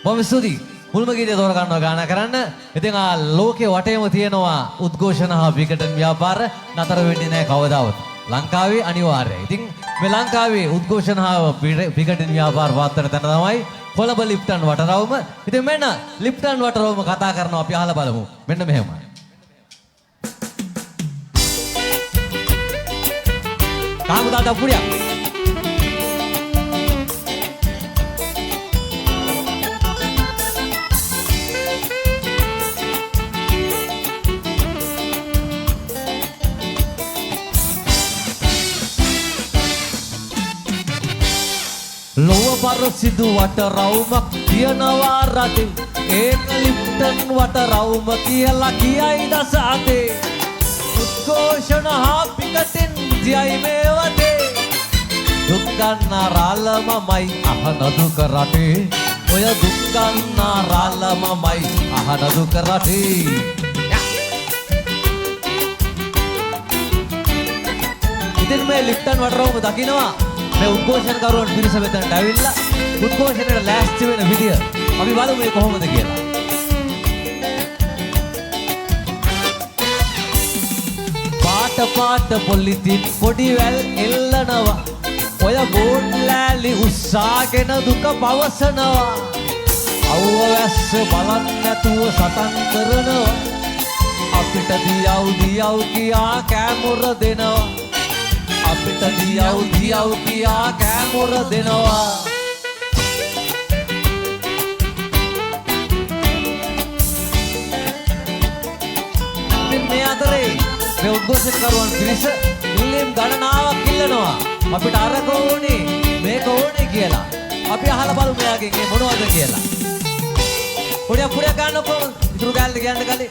බොහොම ස්තුතියි. මුල්ම ගීතය තෝරගන්නවා ගායනා කරන්න. ඉතින් ආ ලෝකේ වටේම තියෙනවා උද්ඝෝෂණ හා විඝටන ව්‍යාපාර නතර වෙන්නේ නැහැ කවදාවත්. ලංකාවේ අනිවාර්යයි. ඉතින් මේ ලංකාවේ උද්ඝෝෂණ හා විඝටන ව්‍යාපාර පවත්වන තැන තමයි කොළඹ ලිප්ටන් වටරවුම. ඉතින් මෙන්න ලිප්ටන් වටරවුම කතා කරනවා අපි අහලා බලමු. මෙන්න මෙහෙමයි. කාමු දාදා පුරියක්. ලොව පරසිදු වටරවුමක් තියනවා රටේ. ඒක ලිප්ටන් වටරවුම කියලා කියයි දස අතේ. උද්ඝෝෂණ හා පිකටින් තියයි මේ වටේ. දුක් ගන්නා රාළ මමයි අහන දුක රටේ. ඔය දුක් ගන්නා රාළ මමයි අහන දුක රටේ. ඉතින් මේ ලිප්ටන් වටරවුම දකින්නවා මේ උද්ඝෝෂණකරුවන් පිරිස මෙතනට ඇවිල්ලා උද්ඝෝෂණයට ලෑස්ති වෙන විදිය අපි බලමු මේ කොහොමද කියලා. පාට පාට පොලිතින් පොඩි වැල් එල්ලනවා. ඔය බෝඩ් ලෑලි උස්සාගෙන දුක පවසනවා. අවුව වැස්ස බලන් නැතුව සටන් කරනවා. අපිට දියව් දියව් කියා කෑමොර දෙනවා. අපිට දියව් දියව් කියා කෑමොර දෙනවා. ඉතින් මේ අතරේ මේ උද්ඝෝෂණකරුවන් පිරිස ඉල්ලීම් ගණනාවක් ඉල්ලනවා. අපිට අරක ඕනේ මේක ඕනේ කියලා. අපි අහලා බලමු මෙයාගෙන් මේ මොනවද කියලා. පොඩියක් පොඩියක් ගන්නකො ඉතුරු කෑල්ල කියන්න කලින්.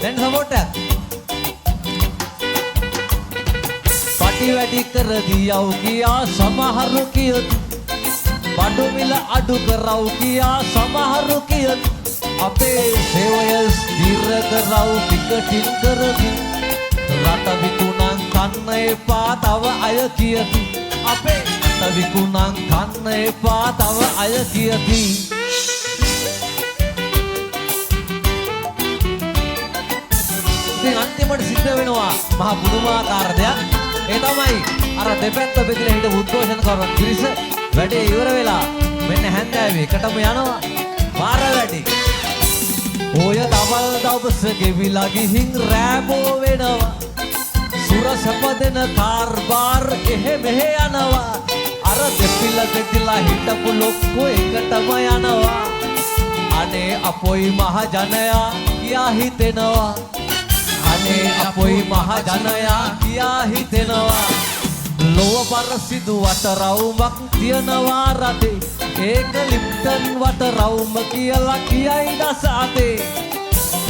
දැන් සපෝට් එකක්. පටි වැඩි කර දියව් කියා සමහරු කියති. බඩු මිල අඩු කරව් කියා සමහරු කියති. අපේ සේවය ස්ථිර කරව් පිකටින් කරති. රට විකුණන් කන්න එපා තව අය කියති. අපේ රට විකුණන් කන්න එපා තව අය කියති. ඉතින් අන්තිමට සිද්ධ වෙනවා මහා පුදුමාකාර දෙයක්. ඒ තමයි අර දෙපැත්ත බෙදලා හිටපු උද්ඝෝෂණකරුවන් පිරිස වැඩේ ඉවර වෙලා මෙන්න හැන්දෑවේ එකටම යනවා. මාර වැඩි. ඔය දවල් දවස ගෙවිලා ගිහින් රෑ බෝ වෙනවා. සුර සැප දෙන කාර්බාර් එහෙ මෙහෙ යනවා. අර දෙපිල බෙදලා හිටපු ලොක්කෝ එකටම යනවා. අනේ අපොයි මහ ජනයා කියා හිතෙනවා. අනේ අපොයි මහ ජනයා කියා හිතෙනවා. ලොව පරසිදු වටරවුමක් තියනවා රටේ. ඒක ලිප්ටන් වටරවුම කියලා කියයි දස අතේ.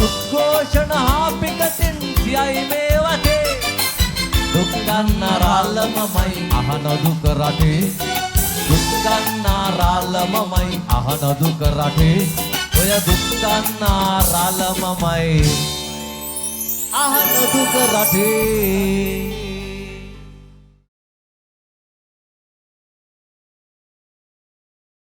උද්ඝෝෂණ හා පිකටින් තියයි මේ වටේ. දුක් ගන්නා රාළ මමයි අහන දුක රටේ. දුක් ගන්නා රාළ මමයි අහන දුක රටේ. ඔය දුක් ගන්නා රාළ මමයි අහන දුක රටේ.